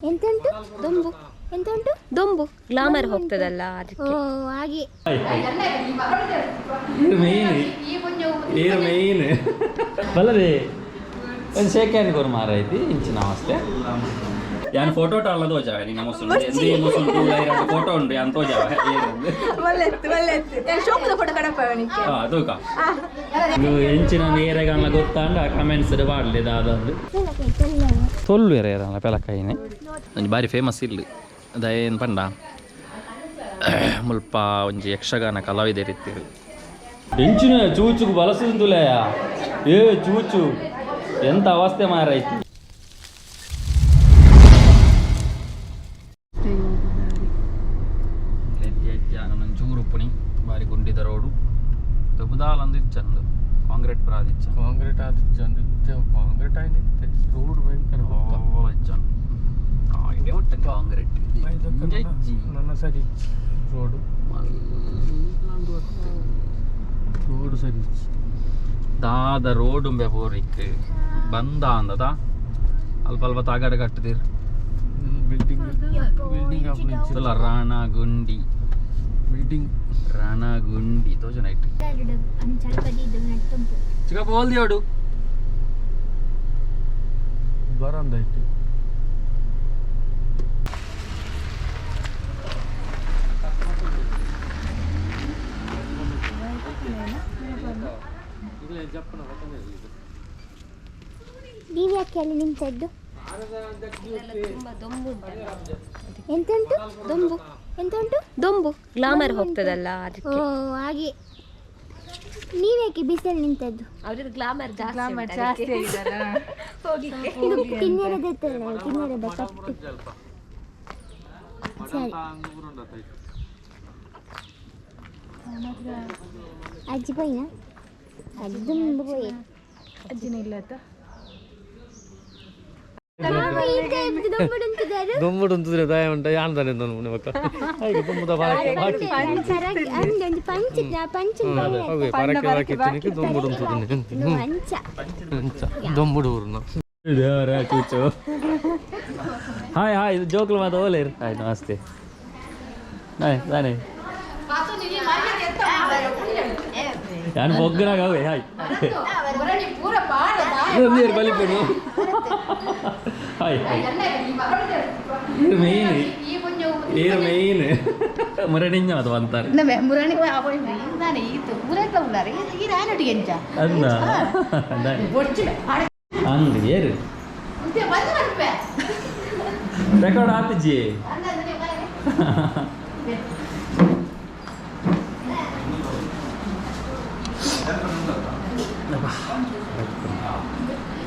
ಎಂತ ಉಂಟು? ದೊಂಬು. ಎಂತ ಉಂಟು? ದೊಂಬು, ಗ್ಲಾಮರ್ ಹೋಗ್ತದಲ್ಲ ಅದಕ್ಕೆ. ಓ, ಹಾಗೆ. ಮೇನ್ ಏರು ಮೇನ್ ಬಲ್ಲದೆ ಒಂದು ಶೇಕ್ ಹ್ಯಾಂಡ್ ಕೊರು ಮಾರೈತಿ ಇಂಚಿನ ನಮಸ್ತೆ. ಯಾನ್ ಫೋಟೋ ಟಾಳದ ತೋಜಾವೆ ನಿನ್ನ ಮುಸುಂಡು ಎಂದೇ ಮುಸುಂಡು ಎರಡು ಫೋಟೋ ಉಂಡು ಯಾನ್ ತೋಜಾವೆ. ಒಳ್ಳೆತ್ತು ಒಳ್ಳೆತ್ತು, ನಾನು ಶೋಕದ ಫೋಟೋ ಕಡಪವನಿಕ್ಕೆ. ಹಾ, ತೂಕ ಇದು ಎಂಚಿನ ನೇರಗಲ್ಲ ಗೊತ್ತಾಂಡ ಕಮೆಂಟ್ಸ್ ಪಾಡ್ಲಿ ದಾದಂದು. ತೊಲ್ಲು ಏರಲ್ಲ ಪೆಲಕಾಯಿನೆ ಒಂಜಿ ಬಾರಿ ಫೇಮಸ್ ಇಲ್ಲಿ. ದಯೇನು ಪಂಡ ಮುಲ್ಪ ಒಂಜಿ ಯಕ್ಷಗಾನ ಕಲಾವಿದರಿತ್ತಿರು. ಎಂಚಿನ ಚೂಚುಗು ಬಲಸುಂದುಲಯ ಏ ಚೂಚು, ಎಂತ ಅವಸ್ಥೆ ಮಾರೈತಿ. ಚೂರು ಪುಣಿ ಬಾರಿ ಗುಂಡಿದ ರೋಡು ದೊಬ್ಬುದಾಲಂದು ಇಚ್ಚಂದು ಕಾಂಕ್ರೀಟ್ ಪ್ರಾದಿಚ್ಚ. ಕಾಂಕ್ರೀಟ್ ಆದಿಚ್ಚಂದು, ಕಾಂಕ್ರೀಟ್ ಆಯ್ನಿತ್ತೆ, ರೋಡ್ ಭಯಂಕರ. ಇಚ್ಚಂದು ಇಡೇ ಒಟ್ಟು ಕಾಂಕ್ರೀಟ್. ನನ್ನ ಸರಿ ರೋಡು ರೋಡ್ ಸರಿ. ದಾದ ರೋಡುಂಬೆ ಪೋರಿಕ್ ಬಂದ ಅಂದದ ಅಲ್ಪ ಅಲ್ಪ ತಾಗಡ ಕಟ್ಟದಿರ್. ಬಿಲ್ಡಿಂಗ್ ಬಿಲ್ಡಿಂಗ್ ತುಲ ರಾಣಗುಂಡಿ. ಬಿಲ್ಡಿಂಗ್. ರಾಣಗುಂಡಿ ತೋಜನ ಇಟ್ಟು ಚಿಕ್ಕಪ್ಪ ಹೋಲ್ದಿಯೋಡು. ಬರಂದೈತೆ. ನೀವು ಯಾಕೆ ಅಲ್ಲಿ ನಿಂತದ್ದು? ತುಂಬಾ ದೊಂಬು ಉಂಟಲ್ಲ. ಎಂತ ಉಂಟು? ದೊಂಬು. ಎಂತ ಉಂಟು? ದೊಂಬು, ಗ್ಲಾಮರ್ ಹೋಗ್ತದಲ್ಲ ಅದಕ್ಕೆ. ಓ, ಹಾಗೆ. ನೀವ್ಯಾಕೆ ಬಿಸಿಲು ನಿಂತದ್ದು? ಅವ್ರದ್ದು ಗ್ಲಾಮರ್ ಜಾಸ್ತಿ ಗ್ಲಾಮರ್ ಉಂಟು ಜಾಸ್ತಿ ಅದಕ್ಕೆ. ಆಗಿದಲ್ಲ. ಹೋಗ್ಲಿಕ್ಕೆ. ಇದು ಕಿನ್ನರದ ಇತ್ತಲ್ಲ, ಕಿನ್ನರದ ಕಟ್ಟು. ಸರಿ, ಅಜ್ಜಿ ಪೋಯಿನ ಅದು ದುಂಬು ಪೋಯಿ. ಅಜ್ಜಿನ ಇಲ್ಲ ಆತ. ದೊಂಬುಡು ಉಂತುದ್ರೆ ದಯ ಉಂಟ ಯಾನ್ ತಾನೆ ಮಕ್ಕ ಹಾಗೆ ತುಂಬುದ ಬಾರಕ್ಕೆ ಬಾಕಿ. ಒಂಜಿ ಪಂಚ್ ಪಂಚ್. ಅವೇ ಪರಕ್ಕೆ ಬಾಕಿ ತಿನ್ನಕ್ಕೆ ದೊಂಬುಡು ಉಂತುದ್ರೆ. ಅಂಚ. ಅಂಚ ದೊಂಬುಡು ಊರ್ನ. ಚೂಚು, ಹಾಯ್ ಹಾಯ್, ಇದು ಜೋಕ್ಲು ಮಾತು ಓಲೇರ್. ಹಾಯ್, ನಮಸ್ತೆ. ನಾನೇ ನಾನೇ ಯಾನು ಬೊಗ್ಗನಾಗ ಅವೇ. ಹಾಯ್, ನೀರು ಬಲಿಪುಡು. ಹಾಯ್ ಹಾಯ್, ಏರು ಮೇಯ್ನ್ ಏರು ಮೇಯ್ನ್ ಮುರಣಿಂಜ ಅದು ಅಂತಾರೆ. ಮುರಣಿ ಅಂದ ಅಂದ್ ಏರು ರೆಕಾರ್ಡ್ ಆತಿಜಿ.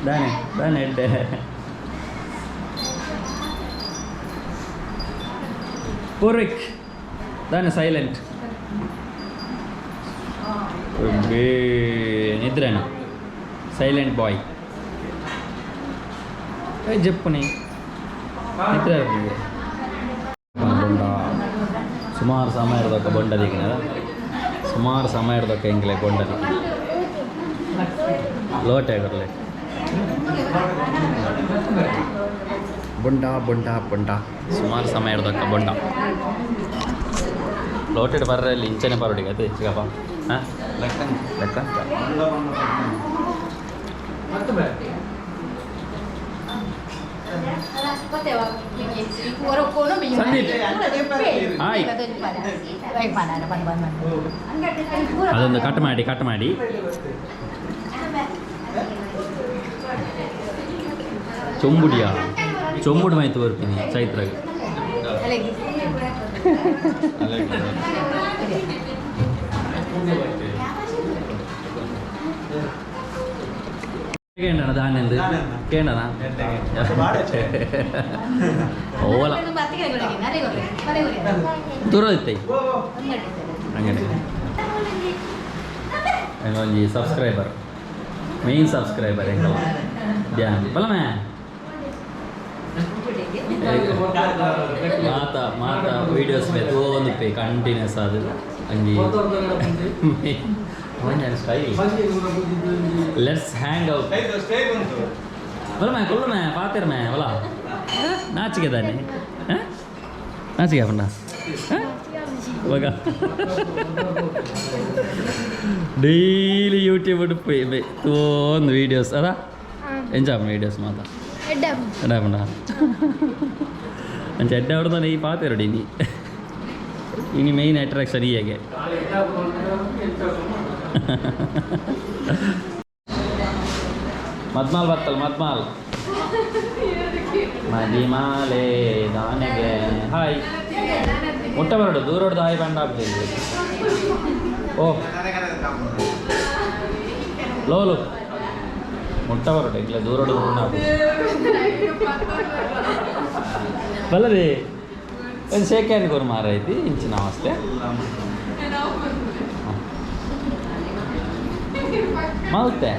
ದಾನೆ ದಾನೆ ಎಡ್ಡೆ ಪೂರ್ವಿಕ್ ದಾನೆ ಸೈಲೆಂಟ್ ನಿದ್ರೇನ ಸೈಲೆಂಟ್ ಬಾಯ್ ಜಪ್ಪುನಿ ನಿದ್ರೆ ಇರ್ತದೆ. ಬೊಂಡ ಸುಮಾರು ಸಮಯ ಇರ್ದಕ್ಕ ಬೊಂಡ ದಿಕ್ಕಿನ ಸುಮಾರು ಸಮಯ ಇರ್ದಕ್ಕ ಎಂಗ್ಲೆ ಬೊಂಡ ದಿಕ್ಕಿನ ಲೋಟೆ ಬರಲಿ. ಬೊಂಡ ಬೊಂಡ ಬೊಂಡ ಸುಮಾರು ಸಮಯ ಇರ್ದಕ್ಕ ಬೊಂಡ ಲೋಟೆಡ್ ಬರ್ರೆ ಅಲ್ಲಿ ಇಂಚನೆ ಬರೋಡಿಗೆ ಅದೇ ಚಿಕ್ಕಪ್ಪ. ಹಾಂ, ಲೆಕ್ಕ ಲೆಕ್ಕ. ಸಂದೀಪ್ ಹಾಯ್. ಅದೊಂದು ಕಟ್ ಮಾಡಿ ಕಟ್ ಮಾಡಿ. ಚೊಂಬುಡಿಯಾ ಚೊಂಬುಡು ಮಾಯ್ತು ಬರ್ತೀನಿ ಚೈತ್ರಾಗ. ಕೇಂಡಣ ದಾನೆಂದು ಕೇಂಡಣ ಓಲ ದೂರ ಇತ್ತೈ ಅಂಗಡಿ ಒಂಜಿ ಸಬ್ಸ್ಕ್ರೈಬರ್, ಮೇನ್ ಸಬ್ಸ್ಕ್ರೈಬರ್ ಎಂಕಲ್ಲ ಧ್ಯಾನ್ ಬಲಮೆ. ಮಾತ ಮಾತ ವೀಡಿಯೋಸ್ ಬೇಕು ಒಂದು ಪೇ ಕಂಟಿನ್ಯೂಸ್ ಅದು ಅಂಗಿ style. Let's hang out. ಬಲಮೆ ಕೊಲ್ಲುಮೆ ಪಾತಿರ್ಮೆ ಬಲ. ನಾಚಿಕೆ ತಾನೆ? ನಾಚಿಕೆ ಅಪ್ಪಣ್ಣ ಇವಾಗ ಡೈಲಿ ಯೂಟ್ಯೂಬ್ ತೋಂದು ವೀಡಿಯೋಸ್ ಅದ ಎಂಜಾಯ್ ವೀಡಿಯೋಸ್ ಮಾತ ಎಡ್ಡೆ ಪಂಡ ಅಂಚ ಎಡ್ಡೆ ಹೊಡೆದ ಈ ಪಾತೆರೊಡಿ ಇನಿ ಇನಿ ಮೈನ್ ಅಟ್ರಾಕ್ಷನ್ ಹೀಗೆ. ಮದ್ಮಾಲ್ ಬತ್ತಲ್ ಮದ್ಮಾಲ್ ಮದಿಮಾಲೆ ದಾನೆಗೆ ಹಾಯ್ ಮುಟ್ಟ ಬರಡು ದೂರ ಹೊಡ್ದು ಹಾಯ್ ಬಂಡ ಆಗ್ತದೆ. ಓ ಲೋಲು ಮುಟ್ಟ ಬರಡು ಇಲ್ಲ ದೂರ ಹೊಡ್ದು ಬಲ್ಲರಿ ಒಂದು ಶೇಕ್ ಹ್ಯಾಂಡ್ ಕೊರು ಮಾರೈತಿ ಇಂಚು ನಮಸ್ತೆ ಮಲ್ತೆ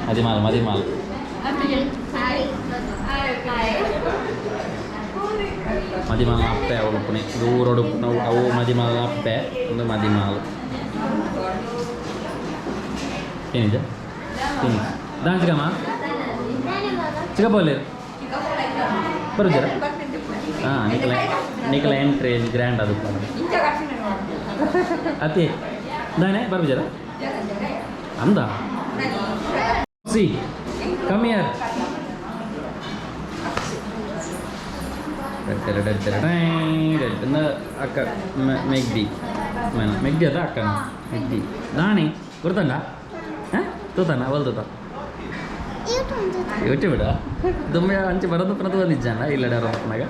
ಮದಿಮಾಲ್ ಮದಿಮಾಲ್ ಮದಿಮಾಲ್ ಅಪ್ಪೆ ಅವಳು ಪುಣೆ ದೂರೊಡು ಅವು ಮದಿಮಾಲ್ ಅಪ್ಪೆ ಒಂದು ಮದಿಮಾಲ್ ಏನಿದೆ ತಿನ್ನಿ ದಾನ್ ಚಿಕ್ಕಮ್ಮ ಚಿಕ್ಕಪ್ಪ ಬರುಜರ ಹಾಂ ನಿಕಲ ನಿಕಲ ಎಂಟ್ರಿ ಗ್ರ್ಯಾಂಡ್ ಅದು ಅತಿ ದಾನೆ ಬರ್ಬಿಜರ ಅಂದ ಸಿ ಕಮ್ here. ಅಕ್ಕ ಮೆಗ್ದಿ ಮೆಗ್ದಿ ಅದ ಅಕ್ಕನ ಮೆಗ್ದಿ ದಾಣಿ ಗುರ್ತಂಡ ಹಾಂ ತೂತಾನ ಅವಲ್ ತೂತ ಯೂಟ್ಯೂಬ್ ದುಮ್ಮೆ ಅಂಚೆ ಬರೋದು ಪುನಃ ಬಂದಿಜ್ಜಾನ ಇಲ್ಲ ಪುನಗ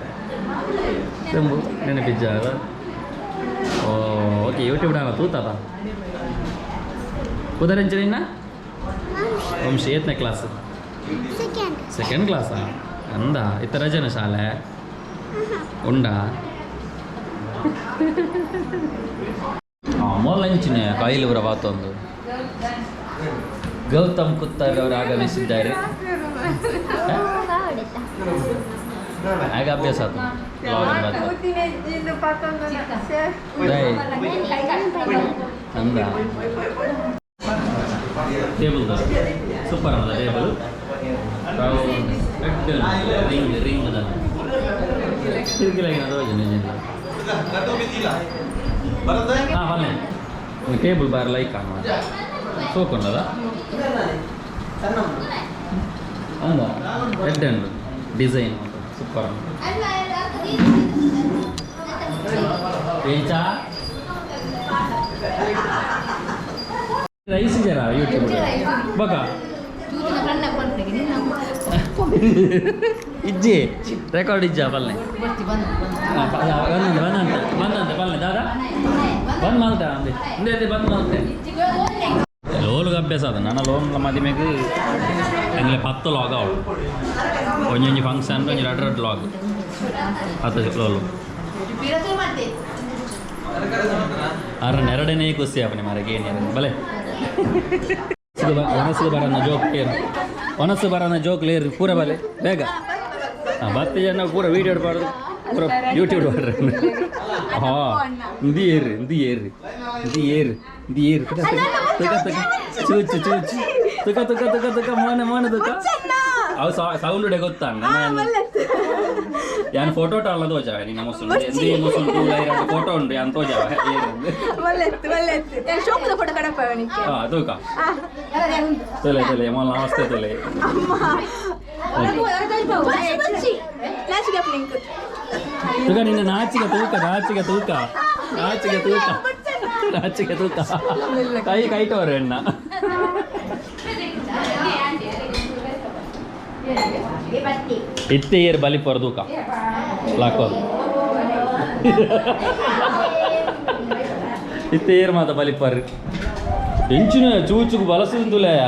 ತುಂಬು ನೆನಪಿಜ್ಜ. ಓ ಓಕೆ ಯೂಟ್ಯೂಬ್ ಡಾನ ತೂತಾದ ಉದರಂಚ ನಿನ್ನ ವಂಶಿ ಏತ್ನೇ ಕ್ಲಾಸ್? ಸೆಕೆಂಡ್. ಸೆಕೆಂಡ್ ಕ್ಲಾಸಾ? ಅಂದ ಇತ್ತ ರಜನ ಶಾಲೆ ಉಂಡಾ? ಮೊದಲಂಚಿನ ಕಾಯಿಲುವರ ವಾತೊಂದು ಗೌತಮ್ ಕುತ್ತಾರ್ ಅವರು ಆಗಮಿಸಿದ್ದಾರೆ. ಆಗ ಅಭ್ಯಾಸ ಆತು ಲಾಗಿನ್ ಬಾತು. ಅಂದ ಟೇಬಲ್ ಸೂಪರ್ ಅಲ್ಲ ಟೇಬಲ್ ರೌಂಡ್ ರಿಂಗ್ ರಿಂಗ್ ದಲ್ಲ ತಿರುಗಿಲಾಗಿನ ನಿಜ. ಹಾಂ ಬನ್ನಿ ಟೇಬಲ್ ಬಾರ್ ಲೈಕ್ ಅನ್ನ ಸೋಕೊಂಡದ ಅಂದ ರೆಡ್ ಅಂಡ್ ಡಿಸೈನ್ ಸೂಪರ್. ಏಂಚಾ ರೈಸ್ ಜರ ಯೂಟ್ಯೂಬ್ ಬಕ ಇಜ್ಜಿ ರೆಕಾರ್ಡ್ ಇಜ್ಜಾ ಬಲ್ಲೆ ಬಂದಂತೆ ಬಂದಂತೆ ಬಂದಂತೆ ಬಲ್ಲೆ ದಾದಾ ಬಂದ್ ಮಾಲ್ತೆ ಅಂದೆ ಇಂದೆ ಅದೇ ಬಂದ್ ಮಾಲ್ತೆ ಲೋಲ್ಗೆ ಅಭ್ಯಾಸ ಅದ ನನ್ನ ಲೋನ್ ಮದಿಮೆಗೆ ಎಂಗ್ಲೆ 10 ಲಾಗ್ ಅವಳು ಒಂಜೊಂಜಿ ಫಂಕ್ಷನ್ ಒಂಜಿ ರಡ್ ರಡ್ ಲಾಗ್ 10 ಲೋಲು ಅರ ನೆರಡನೇ ಖುಷಿ ಅವನಿ ಮಾರಕ್ಕೆ ಏನು ಬಲೆ ಒನಸು ಬರನ ಜೋಕ್ ಏರು ಒನಸು ಬರನ ಜೋಕ್ ಲೇರು ಪೂರ ಬಲೆ ಬೇಗ ಹಾಂ ಬತ್ತೆ ಜನ ಪೂರ ವೀಡಿಯೋ ಬಾರ್ದು ಪೂರ ಯೂಟ್ಯೂಬ್ ಮಾಡ್ರಿ. ಹಾಂ ಇಂದಿ ಏರ್ರಿ ಇಂದಿ ಏರ್ರಿ ಇಂದಿ ಏರ್ ಇಂದಿ ಏರ್ ತುಕ ತುಕ ತುಕ ಚೂಚು ಚೂಚು ತುಕ ತುಕ ತುಕ ತುಕ ಮೋನೆ ಮೋನೆ ತುಕ ಅವು ಸೌಂಡ್ ಗೊತ್ತಾ ನಾನು ಯಾನ್ ಫೋಟೋ ಟಾಲ ತೋಜಾವೆ ನಿನ್ನ ಮುಸುಂಡು ಎಂದಿ ಮುಸುಂಡು ಫೋಟೋ ಉಂಡು ಯಾನ್ ತೋಜಾವೆ. ಒಳ್ಳೆತ್ತು ಒಳ್ಳೆತ್ತು ಶೋಕದ ಫೋಟೋ ಕಡಪ ಅವನಿಗೆ. ಹಾಂ ತೂಕ ತುಲೆ ತುಲೆ ಮೊಲ ನಮಸ್ತೆ ತುಲೆ. ತೂಕ ನಿನ್ನ ನಾಚಿಗೆ ತೂಕ ನಾಚಿಗೆ ತೂಕ ನಾಚಿಗೆ ತೂಕ ನಾಚಿಗೆ ತೂಕ ಕೈ ಕೈಟೋರೆ ಅಣ್ಣ ಇತ್ತೆ ಏರ್ ಬಲಿ ಪೊರ ತೂಕ ಲಾಕೋದು ಇತ್ತೆ ಏರ್ ಮಾತ ಬಲಿಪರ್ ಎಂಚಿನ ಚೂಚುకు ಬಲಸುಂದುಲಯ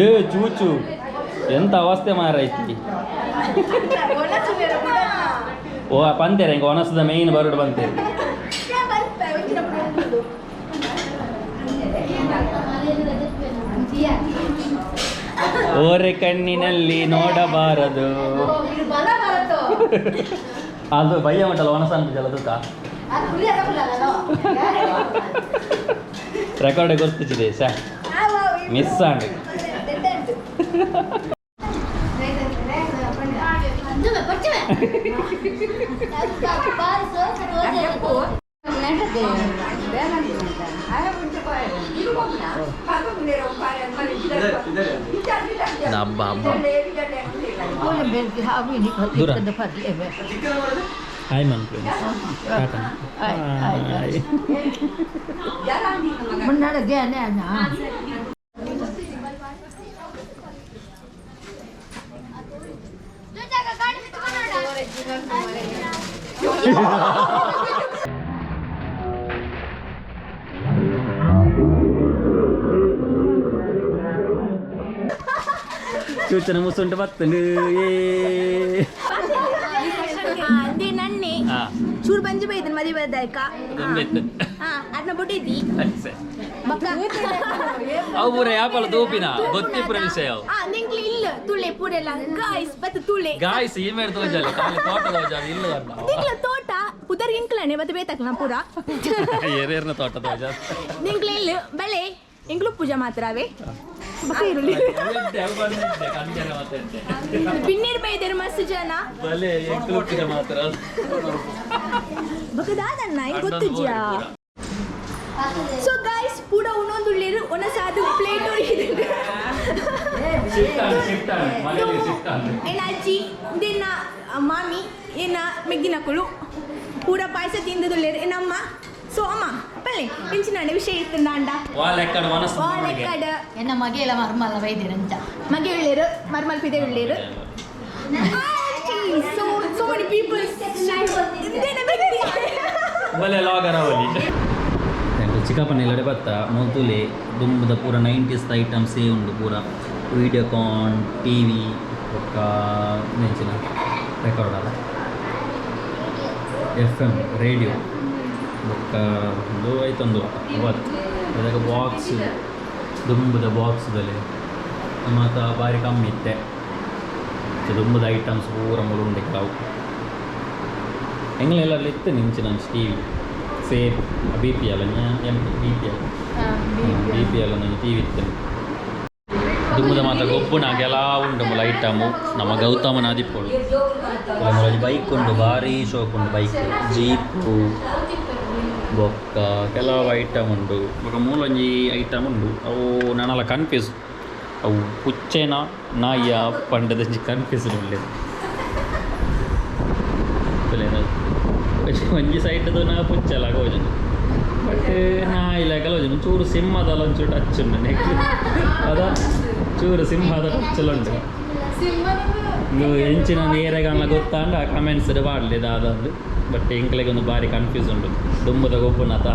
ಏ ಚೂಚು ಎಂತ ಅವಸ್ಥೆ ಮಾರೈತಿ. ಓ ಪಂತೇರೆ ಹಿಂಗೆ ಒಣಸದ ಮೇಯ್ನ್ ಬರುಡು ಬಂತೇರೆ. ಓರೆ ಕಣ್ಣಿನಲ್ಲಿ ನೋಡಬಾರದು ಅದು ಭಯ ಉಂಟಲ್ಲ ಒಣಸ ಅನ್ಪಿಸಲ್ಲ ತೂಕ ರೆಕಾರ್ಡ್ ಗೊತ್ತಿದೆ ಸಾ ಮಿಸ್ ಆಂಡ್. ಹಬ್ಬ ಹಬ್ಬ ದೂರ. ಹಾಯ್ ಮನ್ ಹಾಯ್. ಚೂಚನ ಮುಸುಂಟು ಬತ್ತಂಡು ಏ. ಅಂದೆ ನನ್ನೆ ಹಾ. ಚೂರು ಬಂಜು ಬೈದನ್ ಮದಿ ಬದಾಯ್ಕ. ದೊಂಬೆತ್ತು. ಹಾ, ಅದ್ನ ಬುಟ್ಟಿದ್ದಿ ಬಕ್ಕ. ಅವು ಪೂರ ಯಾಪಲ ತೂಪಿನ ಗೊತ್ತಿಪ್ಪುರ ವಿಷಯ ಅವು. ಆ ನಿಂಗ್ಲಿ ಇಲ್ಲ ತುಳೆ ಪೂರೆಲ್ಲ ಗಾಯ್ಸ್ ಬತ್ತ ತುಳೆ. ಗಾಯ್ಸ್ ಈ ಮೇರೆ ತೋಜಾಲೆ ಖಾಲಿ ತೋಟ ತೋಜಾಲೆ ಇಲ್ಲ ಅಲ್ಲ. ನಿಂಗ್ಲ ತೋಟ ಪುದರ್ ಇಂಕ್ಲನೆ ಬತ್ತ ಬೇತಕ್ಲ ಪೂರ. ಏರೇರ್ನ ತೋಟ ತೋಜ. ನಿಂಗ್ಲ ಇಲ್ಲ ಬಲೆ ಇಂಗ್ಲು ಪೂಜಾ ಮಾತ್ರವೇ ಬಕ್ಕ ಇರುಳಿ. ಬಿನ್ನೀರ್ ಬೈದೇರು ಮಸ್ತ್ ಜನ. ಬಲೆ ಎಂಕ್ಲು ಮಾತ್ರ. ಬಕ್ಕ ದಾದಣ್ಣ ಇಂಗ್ ಗೊತ್ತಿದ್ಯಾ? ಸೊ ಗೈಸ್, ಪೂರ ಉನ್ನೊಂದುಳ್ಳೇರು ಒಣ ಸಾದು ಪ್ಲೇಟ್ ಶಿಫ್ಟ್ ಆಂಡ್ ಶಿಫ್ಟ್ ಆಂಡ್ ಮನೆಯಲ್ಲಿ ಶಿಫ್ಟ್ ಆಂಡ್. ಏನ ಅಜ್ಜಿ ಇದನ್ನ ಮಾಮಿ ಏನ ಮೆಗ್ಗಿನಕುಳು ಪೂರ ಪಾಯಸ ತಿಂದದುಳ್ಳೇರು ಏನಮ್ಮ. ಸೊ ಅಮ್ಮ ಪಲ್ಲೆ ಇಂಚಿನ ವಿಷಯ ಇತ್ತು ಅಂಡ. ವಾ ಲೆಕ್ಕಡ ಮನಸ್ಸು. ವಾ ಲೆಕ್ಕಡ. ಎನ್ನ ಮಗೆಲ ಮರ್ಮಲ ವೈದ್ಯರಂಚ. ಮಗೆ ಉಳ್ಳೇರು ಮರ್ಮಲ್ ಪಿದೆ ಉಳ್ಳೇರು. ಸೊ ಸೋ ಮೆನಿ ಪೀಪಲ್. ಬಲೆ ಲಾಗರ್ ಅವಲಿ ಚಿಕ್ಕಪ್ಪನ ಎಲ್ಲಡೆ ಬತ್ತ ಮೊದಲೇ ದುಂಬುದ ಪೂರ 90s items ಉಂಡು ಪೂರ ವೀಡಿಯೋಕಾನ್ ಟಿವಿ ಬೊಕ್ಕ ನೆಂಚಿನ ರೆಕಾರ್ಡ್ ಅಲ್ಲ ಎಫ್ ಎಮ್ ರೇಡಿಯೋ ಬೊಕ್ಕ ಒಂದು ಐತೊಂದು ಅವತ್ತು ಅದಕ್ಕೆ ಬಾಕ್ಸ್ ದುಂಬುದ ಬಾಕ್ಸ್ದಲ್ಲಿ ಮಾತ ಬಾರಿ ಕಮ್ಮಿ ಇತ್ತೆ. ದುಂಬುದ ಐಟಮ್ಸ್ ಪೂರ ಮೂರು ಉಂಡೆ ಅವು ಎಂಗ್ಲೆಲ್ಲ ಇತ್ತು ನಿಂಚಿನ TV same BPL M BPL BPL ನಂಗೆ ಟಿವಿ ಇತ್ತು. ದುಂಬುದ ಮಾತ ಗೊಬ್ಬುನ ಕೆಲ ಉಂಡು ಮೂಲ ಐಟಮು ನಮ್ಮ ಗೌತಮನ ಆದಿಪ್ಪೊಡು ಬೈಕ್ ಉಂಡು ಭಾರಿ ಶೋಕ್ ಉಂಡು ಬೈಕ್ ಜೀಪು ಬೊಕ್ಕ ಕೆಲವು ಐಟಮ್ ಉಂಡು ಬೊಕ್ಕ ಮೂಲೊಂಜಿ ಐಟಮ್ ಉಂಡು ಅವು ನನಲ ಕನ್ಫ್ಯೂಸ್ ಅವು ಪುಚ್ಚೆನ ನಾಯಿಯ ಪಂಡದಂಜಿ ಕನ್ಫ್ಯೂಸ್ ಉಂಡು. ಒಂಜಿ ಸೈಡ್ ನಾ ಪುಚ್ಚಲ ಗೋಜನ ಬಟ್ ನಾಯಿ ಲೆಕ್ಕಲ ಹೋಜನ ಚೂರು ಸಿಂಹದಲ್ಲ ಒಂಚೂರು ಟಚ್ ಉಂಡು ನೆಕ್ ಅದ ಚೂರು ಸಿಂಹದ ಟಚ್ ಉಂಟು. ನೀವು ಎಂಚಿನ ನೇರಗಣ್ಣ ಗೊತ್ತಾಂಡ ಕಮೆಂಟ್ಸ್ ಪಾಡ್ಲಿ ದಾದಂದು. ಬಟ್ ಎಂಕ್ಲೆಗ್ ಒಂದು ಬಾರಿ ಕನ್ಫ್ಯೂಸ್ ಉಂಟು ದುಂಬುದ ಗೊಬ್ಬುನತ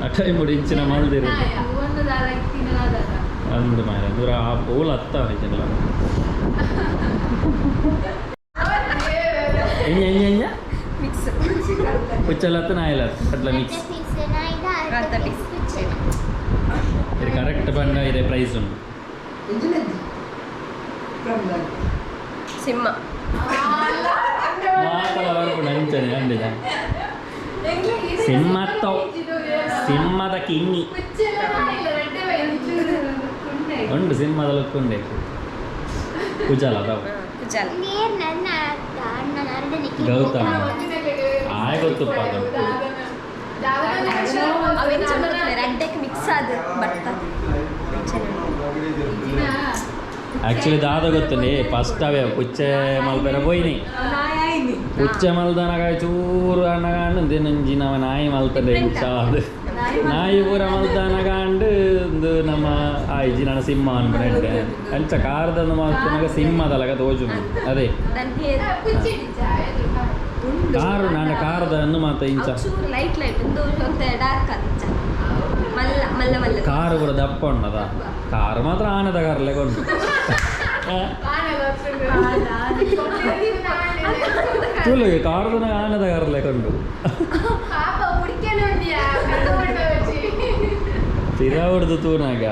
ಆ ಟೈಮ್ ಇಂಚಿನ ಮಲ್ದಿರು ಅಂದು ಮಾರೆ ದೂರ ಆ ಪೂಲ ಅತ್ತ ನಿಜಂಗ್ಲ ಎಂಜ ಎಂಜ ಎಂಜ ಮಿಕ್ಸ್. ಪುಚ್ಚಲತ್ತ ನಾಯಿಲ ಅಟ್ಲ ಮಿಕ್ಸ್. ಅರ್ಧ piece. ಇದು ಕರೆಕ್ಟ್ ಬಂಡ ಇದೆ ಪ್ರೈಸ್ ಉಂಟು. ಸಿಂಹ. ಮಾತಲ ಬರ್ಪುಂಡು ಅಂಚನೆ ಅಂಡಿದ ಸಿಂಹತ್ತೋ ಸಿಂಹದ ಕಿನ್ನಿ ಉಂಡು ಸಿಂಹದ ಲುಕ್ ಉಂಡೆ ಕುಜಲ ಅದಾವ. ಕುಜಾಲ. ನೀರ್ ನನ್ನ ಅಣ್ಣನ ಅರ್ಧನಿಗೆ. ಗೌತಮ ಆಯ್ ಗೊತ್ತುಪ್ಪ ಅದು. ಅವೆಂಚ ಬರ್ತಾರೆ ರಡ್ಡೆಗೆ ಮಿಕ್ಸ್ ಆದ ಬರ್ತಾ. ಆ್ಯಕ್ಚುಲಿ ದಾದ ಗೊತ್ತುಂಡೆ ಫಸ್ಟ್ ಅವೇ ಪುಚ್ಚೆ ಮಲ್ಪೆರ ಪೋಯಿನಿ ಪುಚ್ಚೆ ಮಲ್ದನಗ ಚೂರು ಅಣ್ಣಗಾಂಡು ದಿನಂಜಿ ನಮ್ಮ ನಾಯಿ ಮಲ್ತದೆ ಅದು ನಾಯಿ ಪೂರ ಮಲ್ತನಗಾಂಡು ಒಂದು ನಮ್ಮ ಆಯ್ಜಿ ನನ್ನ ಸಿಂಹ ಅನ್ಕೊಂಡೆ ಅಂಚ ಕಾರ್ದನ್ನು ಮಲ್ತನಗ ಸಿಂಹದಲಗ ತೋಜು ಅದೇ. ಕಾರು ನಾನು ಕಾರದ ಅನ್ನು ಮಾತ ಇಂಚ. ಚೂರು ಲೈಟ್ ಲೈಟ್ ಒಂದು ಒಂತೆ ಡಾರ್ಕ್ ಅಂಚ ಮಲ್ಲ ಮಲ್ಲ ಮಲ್ಲ. ಕಾರು ಪೂರ ದಪ್ಪ ಉಂಡದ ಕಾರು ಮಾತ್ರ ಆನದ ಕಾರ್ಲೆ ಕೊಂಡು ತುಳು ಕಾರುದನ ಆನದ ಕಾರ್ಲೆ ಕೊಂಡು ತಿರಾವಡ್ದು ತೂನಾಗ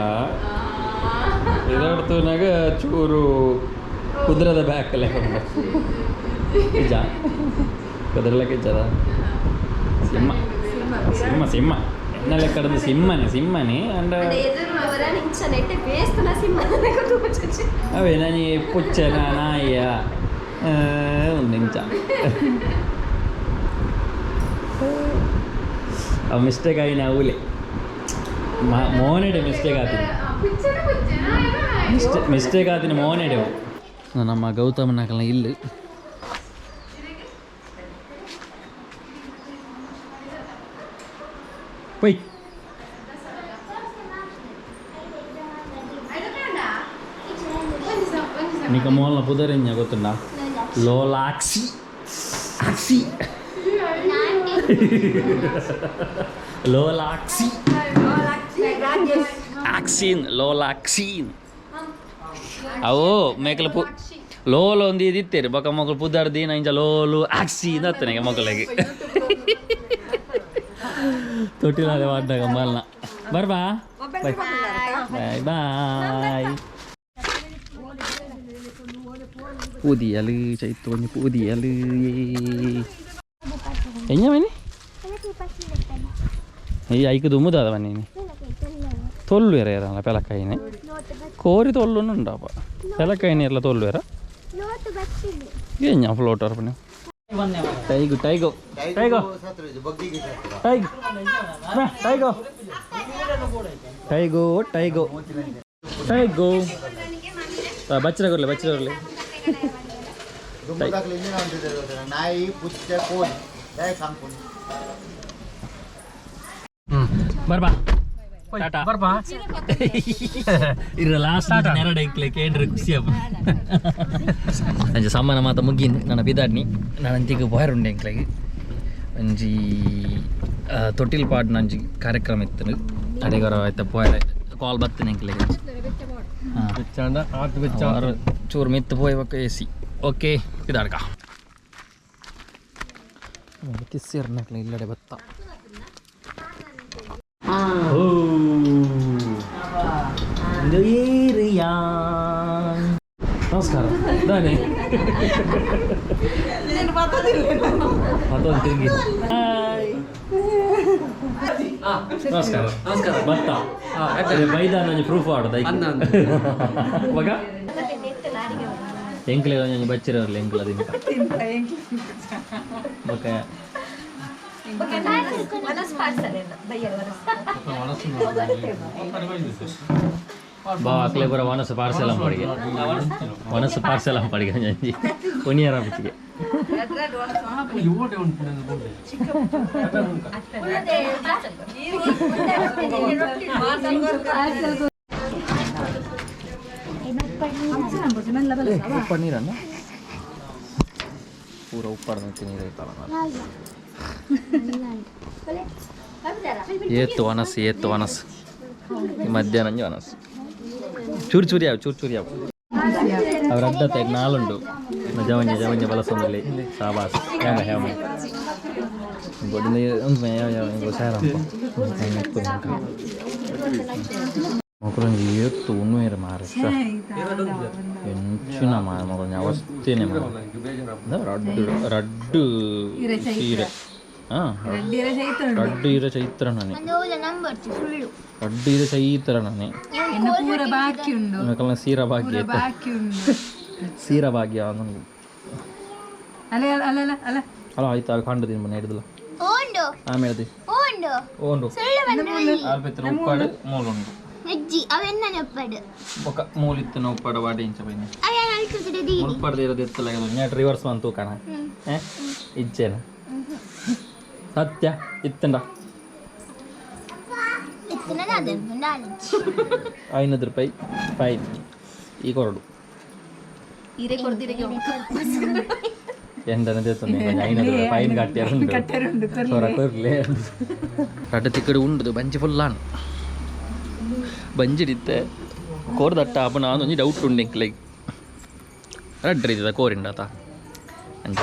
ತಿರಾವಡ್ದು ತೂನಾಗ ಚೂರು ಕುದುರೆದ ಬ್ಯಾಕ್ ಕೊಂಡು ನಿಜ ಕುದುರೆ ಲೆಕ್ಕ ಸಿಂಹ ಸಿಂಹ ಸಿಂಹ ಎನ್ನ ಲೆಕ್ಕಡದು ಸಿಂಹನೇ ಸಿಂಹನೇ ಅಂಡ. ಎದುರು ಅವರ ನಿಂಚ ನೆಟ್ಟೆ ಬೇಸ್ತನ ಸಿಂಹ. ಅವೇ ನಾನು ಪುಚ್ಚನ ನಾಯಿಯ ಉಂಡು ಇಂಚ ಆ ಮಿಸ್ಟೇಕ್ ಆಯಿನ ಅವಲೆ ಮೋನೆಡೆ ಮಿಸ್ಟೇಕ್ ಆತೀನಿ ಮಿಸ್ಟೇಕ್ ಆತಿನ ಮೋನೆಡೆ ಅವು. ನಮ್ಮ ಗೌತಮನಕಲ್ನ ಇಲ್ಲಿ ಪೊಯ್ ನಿಕ ಮೋಲ್ನ ಪುದರೆಂಜ ಗೊತ್ತುಂಡ ಲೋಲಾಕ್ಸಿ ಆಕ್ಸಿ ಲೋಲಾಕ್ಸಿ ಆಕ್ಸಿನ್ ಲೋಲಾಕ್ಸಿನ್ ಅವು ಮೇಕಲ ಪು ಲೋಲು ಒಂದು ಇದಿತ್ತೇರಿ ಬೊಕ ಮೊಕಲು ಪುದರ್ ದೀನ ಇಂಚ ಲೋಲು ಆಕ್ಸಿನ್ ಅತ್ತನೆಗೆ ಮೊಕಲಿಗೆ ತೊಟ್ಟಿಲಾದೆ ಮಾಡ್ದಾಗ ಮಲ್ನ ಬರ್ಬಾ ಬಾಯ್ ಬಾಯ್ ಬಾಯ್ ಪೂದಿಯಲು ಚೈತು ಒಂಜಿ ಪೂದಿಯಲು ಎಂಜ ಮನಿ ಈ ಐಕ್ ದುಮ್ಮುದಾದ ಬನ್ನಿ ತೊಲ್లుವೇರ ಏರಲ್ಲ ಪೆಲಕಾಯಿನೆ ಕೋರಿ ತೊಲ್ಲುನು ಉಂಡಪ್ಪ ಪೆಲಕಾಯಿನೆ ಎಲ್ಲ ತೊಲ್లుವೇರ ಎಂಜ ಫ್ಲೋಟ್ ಅರ್ಪಣೆ ಟೈಗು ಟೈಗೋ ಟೈಗೋ ಟೈಗೋ ಟೈಗೋ ಟೈಗೋ ಟೈಗೋ ಟೈಗೋ ಬಚ್ಚರ ಕೊರ್ಲೆ ಬಚ್ಚರ ಕೊರ್ಲೆ ನಾಯಿ ಪುಚ್ಚ ಕೋಳಿ ಸಾಂಪುನ್ ಬರ್ಬಾ ಟಾಟಾ ಬರ್ಬಾ ಇರ ಲಾಸ್ಟ್ ನೆರಡು ಎಂಕ್ಲೆ ಕೇಂದ್ರ ಖುಷಿ ಅಪ್ಪ ಅಂಚ ಸಾಮಾನ ಮಾತ ಮುಗಿನ್ ನನ್ನ ಬಿದಾಡ್ನಿ ನಾನು ಅಂಚಿಗೆ ಬೋಯರುಂಡೆ ಎಂಕ್ಲೆಗ್ ಒಂಜಿ ತೊಟ್ಟಿಲ್ ಪಾಡ್ನ ಒಂಜಿ ಕಾರ್ಯಕ್ರಮ ಇತ್ತು ಅಡೆಗರ ಆಯ್ತ ಪೋಯರೆ ಕಾಲ್ ಬತ್ತಿನ ಎಂಕ್ಲೆಗ್ ಬೆಚ್ಚಾಂಡ ಆತ್ ಬೆಚ್ಚ ಚೂರು ಮಿತ್ತು ಪೋಯ್ ಬೊಕ್ಕ ಎ ಸಿ ಓಕೆ ಇದಾಡ್ಕ ತಿಸ್ಸಿರ್ನಕ್ಲೆ ಇಲ್ಲಡೆ ಬತ್ತ ಓ ನಮಸ್ಕಾರ ದಾನೆ ಮತ್ತೊಂದು ತಿರುಗಿ ನಮಸ್ಕಾರ ನಮಸ್ಕಾರ ಭತ್ತ ಬೈದ ಒಂಜಿ ಪ್ರೂಫ್ ಆಡೋದು ಮಗ ಎಂಕ್ಲೆ ಒಂಜಿ ಬಚ್ಚಿರಲ್ಲ ಎಂಕ್ಲ ದಿನ ಬೊಕ ಬಾ ಅಕ್ಲೆ ಬರ ವನಸು ಪಾರ್ಸೆಲ್ ಅಂಪಡಿಗೆ ವನಸು ಪಾರ್ಸೆಲ್ ಅಂಪಡಿಗೆ ಒಂಜಿ ಒನಿಯರ ಪುಚ್ಚಿಗೆ ಉಪ್ಪು ನೀರನ್ನ ಪೂರ ಉಪ್ಪಾಡ್ದ ನೀರು ಐತಲ್ಲ ಏತ್ತು ವನಸು ಏತ್ತು ವನಸು ಈ ಮಧ್ಯಾಹ್ನ ಒಂಜಿ ವನಸು ಚೂರು ಚೂರಿ ಯಾವ ಚೂರು ಚೂರಿ ಯಾವ ಅವ್ರ ಅಡ್ಡ ನಾಲುಂಡು ಜವನ್ಯ ಜವನ್ಯ ಬಲಸೊಂದಲ್ಲಿ ಸಾಬಾಸ್ ಹೇಮ ಹೇಮ ಮೊಕಲೊಂಜಿ ಏತ್ತು ಉಣ್ಣುವೇರು ಮಾರೆ ಎಂಚಿನ ಮಾರೆ ಮೊಕಲೊಂಜಿ ಅವಸ್ಥೆನೆ ಮಾರೆ ರಡ್ಡು ರಡ್ಡು ಸೀರೆ ಹಾಂ ರಡ್ಡು ಇರೆ ಚೈತ್ರ ನಾನೇ ರಡ್ಡು ಇರೆ ಚೈತ್ರ ನಾನೇ ಬಾಕಿ ಉಂಡು ಮೊಕಲ್ನ ಸೀರಾ ಭಾಗ್ಯ ಬಾಕಿ ಉಂಡು ಸೀರಾ ಭಾಗ್ಯ ಅನ್ನೋದು ಅಲ್ಲ ಅಲ್ಲ ಅಲ್ಲ ಅಲ್ಲ ಅಲ್ಲ ಆಯ್ತು ಅವು ಕಂಡು ತಿನ್ ಮನೆ ಹಿಡಿದಿಲ್ಲ ಓಂಡು ಆಮೇಲೆ ಓಂಡು ಓಂಡು ಸುಳ್ಳು ಬಂದ್ರೆ ಆಲ್ಪೆತ್ತಿನ ಉಪ್ಪಾಡು ಮೂಲುಂಡು ನಿಜ್ಜಿ ಅವೆನ್ನ ನೆಪ್ಪಡು ಬೊಕ ಮೂಲಿತ್ತಿನ ಉಪ್ಪಾಡು ವಾಡಿ ಇಂಚ ಬೈನೆ ಅವೇನು ಅಲ್ಕುದಿದೆ ದೀದಿ ಮುಲ್ಪಡ್ದು ಇರೋದು ಎತ್ತಲಾಗದು ನೆಟ್ ರಿವರ್ಸ್ ಬಂತು ಕಣ ಇಜ್ಜೇನ ಸತ್ಯ ಇತ್ತಂಡ ಇತ್ತನದ ಅದನ್ನು ಆಲೋಚಿ 500 ರೂಪಾಯಿ ಫೈನ್ ಈ ಕೊರಡು ಎಂಟನೇ 500 ರೂಪಾಯಿ ಫೈನ್ ಕಟ್ಟಿಯಾರು ಸೊರ ಕೊರ್ಲೆ ರಡ್ಡ ತಿಕ್ಕಡು ಉಂಡುದು ಬಂಜಿ ಫುಲ್ ಆನ್ ಬಂಜಿಡಿತ್ತೆ ಕೋರ್ದಟ್ಟ ಅಪ್ಪ ನಾನು ಒಂಜಿ ಡೌಟ್ ಉಂಡು ಎಂಕ್ಲೆಗ್ ರಡ್ಡ ರೀತಿದ ಕೋರಿಂಡಾತ ಅಂಚ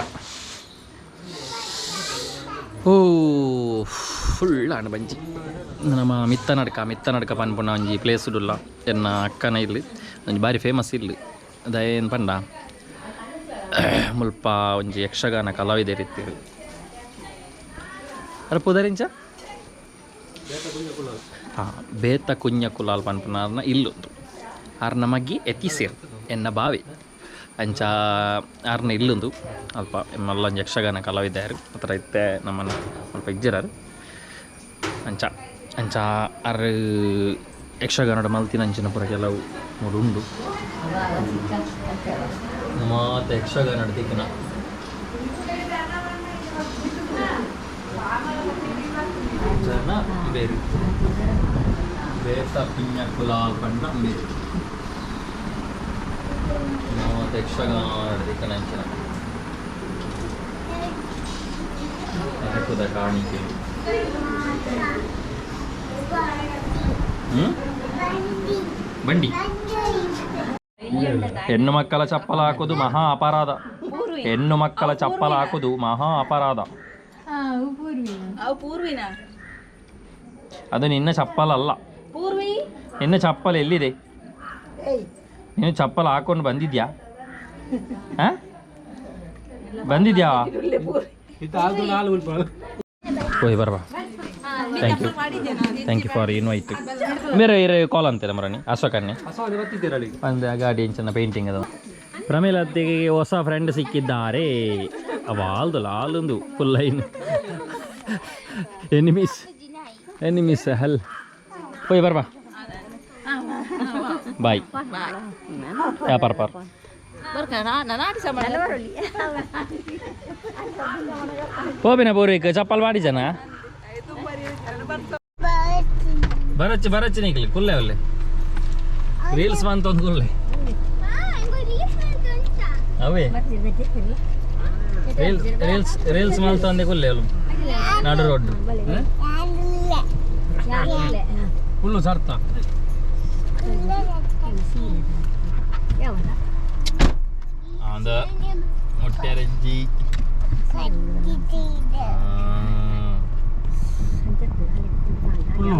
ಓ ಫುಲ್ ಆಂಡ್ ಬಂಜಿ ನಮ್ಮ ಮಿತ್ತನಡ್ಕ ಮಿತ್ತನಡ್ಕ ಪನ್ಪುನ ಒಂಜಿ ಪ್ಲೇಸ್ ಉಡುಲ್ಲ ಎನ್ನ ಅಕ್ಕನ ಇಲ್ಲಿ ಒಂಜಿ ಬಾರಿ ಫೇಮಸ್ ಇಲ್ಲಿ ದಯೇನ್ ಪಂಡ ಮುಲ್ಪ ಒಂಜಿ ಯಕ್ಷಗಾನ ಕಲಾವಿದರಿತ್ತೆರ್ ಅರೆ ಪುದರಿಂಚ ಹಾಂ ಬೇತ ಕುಂಜ ಕುಲಾಲ್ ಪನ್ಪುನಾರ್ನ ಇಲ್ಲೊಂದು ಆರ್ನ ಮಗ್ಗಿ ಎತಿಸೇರ್ ಎನ್ನ ಬಾವಿ ಅಂಚ ಆರ್ನ ಇಲ್ಲುಂದು ಅಲ್ಪ ಮಲ್ಲ ಒಂಜಿ ಯಕ್ಷಗಾನ ಕಲಾವಿದರು ಅತ್ರ ಇತ್ತೆ ನಮ್ಮನ್ನ ಅಲ್ಪ ಇಜ್ಜರಾರು. ಅಂಚ ಅಂಚ ಅರ್ ಯಕ್ಷಗಾನದ ಮಲ್ತಿನ ಅಂಚಿನ ಪೂರ ಕೆಲವು ಮೂಡು ಉಂಡು. ಮಾತ ಯಕ್ಷಗಾನ ತಿಕ್ಕನ ಜನ ಬೇರು ಬೇತ ಪಿಂಜ ಕುಲಾಲ್ ಪಂಡ ಬೇರು ಮಾತ ಯಕ್ಷಗಾನ ತಿಕ್ಕನ ಅಂಚಿನ ಹಾಕುದ ಕಾಣಿಕೆ. ಬಂಡಿ ಹೆಣ್ಣು ಮಕ್ಕಳ ಚಪ್ಪಲ ಹಾಕುದು ಮಹಾ ಅಪರಾಧ. ಹೆಣ್ಣು ಮಕ್ಕಳ ಚಪ್ಪಲ ಹಾಕುದು ಮಹಾ ಅಪರಾಧ. ಅದು ನಿನ್ನ ಚಪ್ಪಲ ಅಲ್ಲ. ನಿನ್ನ ಚಪ್ಪಲ ಎಲ್ಲಿದೆ? ನೀನು ಚಪ್ಪಲ ಹಾಕೊಂಡು ಬಂದಿದ್ಯಾ? ಬಂದಿದ್ಯಾ? ಓಯ್ ಬರಬಾ. Thank you, thank you for invite. ಬೇರೆ ಇರೆ ಕಾಲ್ ಅಂತೀರ ಮರಣಿ ಅಶೋಕನ್ನೇ ಒಂದು ಗಾಡಿ ಇಂಚಿನ ಪೇಂಟಿಂಗ್ ಅದು. ಪ್ರಮೀಲತ್ತಿಗೆ ಹೊಸ ಫ್ರೆಂಡ್ ಸಿಕ್ಕಿದ್ದಾರೆ. ಅವಾಲ್ದು ಲಾಲೊಂದು ಫುಲ್ ಲೈನ್ ಎನಿಮಿಸ್ ಎನಿಮಿಸ್ ಹಲ್. ಹೋಯ್ ಬರ್ಬಾ. ಬಾಯ್ ವ್ಯಾಪಾರ ಪಾರ್ ಪೋಬಿನ ಪೂರ್ವಿಕ್ ಚಪ್ಪಲ್ ಮಾಡಿ ಜನ ಬರಚ್ಚಿ ಬರಚ್ಚಿ ನಿಕ್ಲಿ ಕುಲ್ಲೆ ಒಲ್ಲೆ ರೀಲ್ಸ್ ಮಂತ ಒಂದು ಕುಲ್ಲೆ ಅವೇ ರೀಲ್ಸ್ ರೀಲ್ಸ್ ರೀಲ್ಸ್ ಮಂತ ಕುಲ್ಲೆ ಅಲ್ಲ ನಾಡು ರೋಡ್ ಫುಲ್ಲು ಸರ್ತ. ಅಂದ ಮೊಟ್ಟೆರಂಜಿ. ಫುಲ್ಲು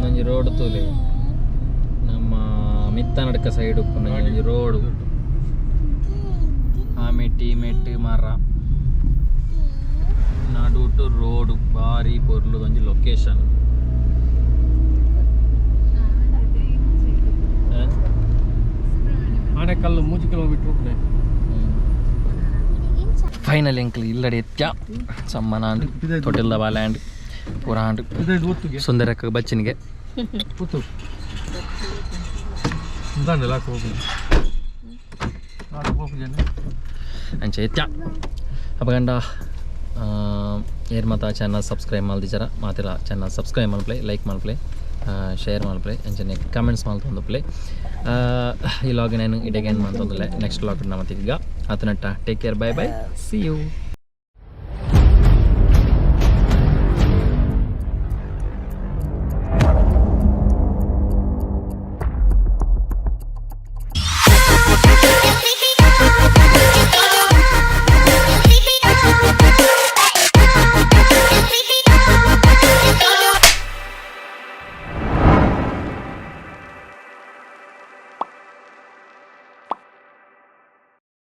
ಒಂಜಿ ರೋಡ್ ತೂಲೆ ನಮ್ಮ ಮಿತ್ತನಡ್ಕ ಸೈಡ್ ಉಪ್ಪುನ ಒಂಜಿ ರೋಡ್. ಆಮೆಟ್ಟಿ ಮೆಟ್ಟು ಮರ ನಡುಟು ರೋಡ್ ಬಾರಿ ಪೊರ್ಲು ಒಂಜಿ ಲೊಕೇಶನ್. ಆನೆಕಲ್ಲು 3 ಕಿಲೋಮೀಟರ್ ಉಪ್ಪುನೆ. ಫೈನಲ್ ಎಂಕ್ಲು ಇಲ್ಲಡೆ ಎತ್ಯ ಸಮ್ಮನಾಂಡ್ ತೊಟ್ಟಿಲ್ದ ಬಾಲ್ಯಾಂಡ್ ಪುರಾಂಡ್ ಸುಂದರಕ್ಕ ಬಚ್ಚಿನಿಗೆ. ಅಂಚ ಎತ್ಯ ಅಪಗಂಡ ಏರ್ ಮಾತ ಚಾನಲ್ ಸಬ್ಸ್ಕ್ರೈಬ್ ಮಲ್ದಿಜರ ಮಾತಿರ ಚಾನಲ್ ಸಬ್ಸ್ಕ್ರೈಬ್ ಮಲ್ಪ್ಲೆ, ಲೈಕ್ ಮಲ್ಪ್ಲೆ, ಶೇರ್ ಮಲ್ಪ್ಲೆ, ಅಂಚನೆ ಕಮೆಂಟ್ಸ್ ಮಲ್ತೊಂದುಪ್ಲೆ. ಈ ಲಾಗ್ ನಾನು ಇಡೆಗೆ ಏನು ಮಂತೊಂದುಲ್ಲೆ. ನೆಕ್ಸ್ಟ್ ಲಾಗ್ ನಮ್ಮ ಈಗ ಆತನಟ್ಟ. Take care, bye bye, see you.